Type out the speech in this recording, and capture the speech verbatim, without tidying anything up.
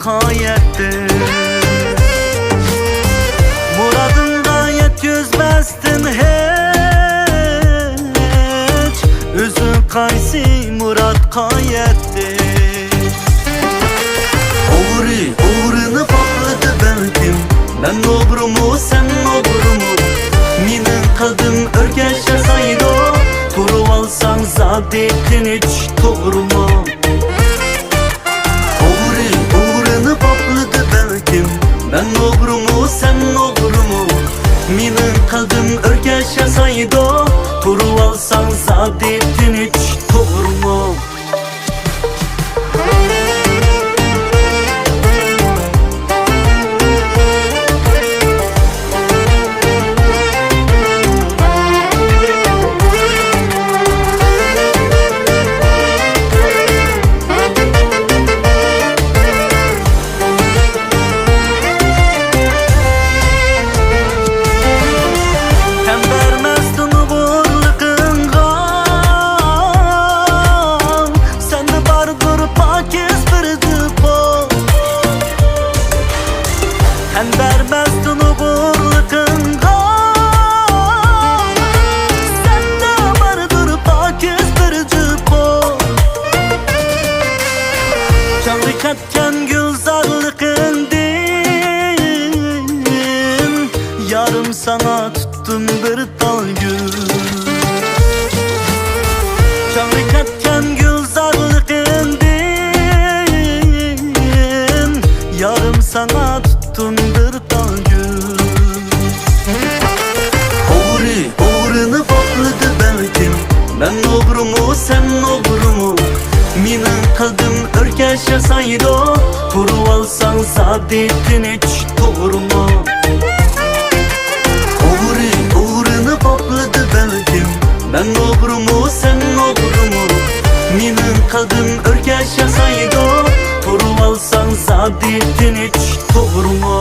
غايەتتىن. مۇرادىڭغا يەتكۈزمەستىن ھېچ، ئۆزۈڭ قايسى مۇرادقا يەتتىڭ؟ ئوغرى ئوغرىنى باغلىدى بەلكىم، مەن ئوغرىمۇ، سەن ئوغرىمۇ؟ مېنىڭ قەلبىم ئۆركەش ياسايدۇ، تۇرۇۋالساڭ زادى تىنچ، توغرىمۇ؟ ئوغرى ئوغرىنى باغلىدى بەلكىم، مەن ئوغرىمۇ، سەن ئوغرىمۇ؟ مېنىڭ قەلبىم ئۆركەش ياسايدۇ، تۇرۇۋالساڭ زادى تىنچ، توغرىمۇ؟ تەن بەرمەستىن ئوغرىلىقىڭغا، سەندە باردۇر پاكىز بىر جۇپۇ. تەن بەرمەستىن ئوغرىلىقىڭغا، سەندە باردۇر پاكىز بىر جۇپۇ. چاغرى كەتكەن گۈلزارلىقىڭدىن، يارىم ساڭا تۇتتۇم بىر تال گۈل. چاغرى كەتكەن گۈلزارلىقىڭدىن، يارىم ساڭا تۇتتۇم بىر تال گۈل. ئوغرى ئوغرىنى باغلىدى بەلكىم، مەن ئوغرىمۇ، سەن ئوغرىمۇ؟ مېنىڭ قەلبىم ئۆركەش ياسايدۇ، تۇرۇۋالساڭ زادى تىنچ، توغرىمۇ؟ ئوغرى ئوغرىنى باغلىدى بەلكىم، مەن ئوغرىمۇ، سەن ئوغرىمۇ؟ مېنىڭ قەلبىم ئۆركەش ياسايدۇ، تۇرۇۋالساڭ زادى تىنچ، توغرىمۇ؟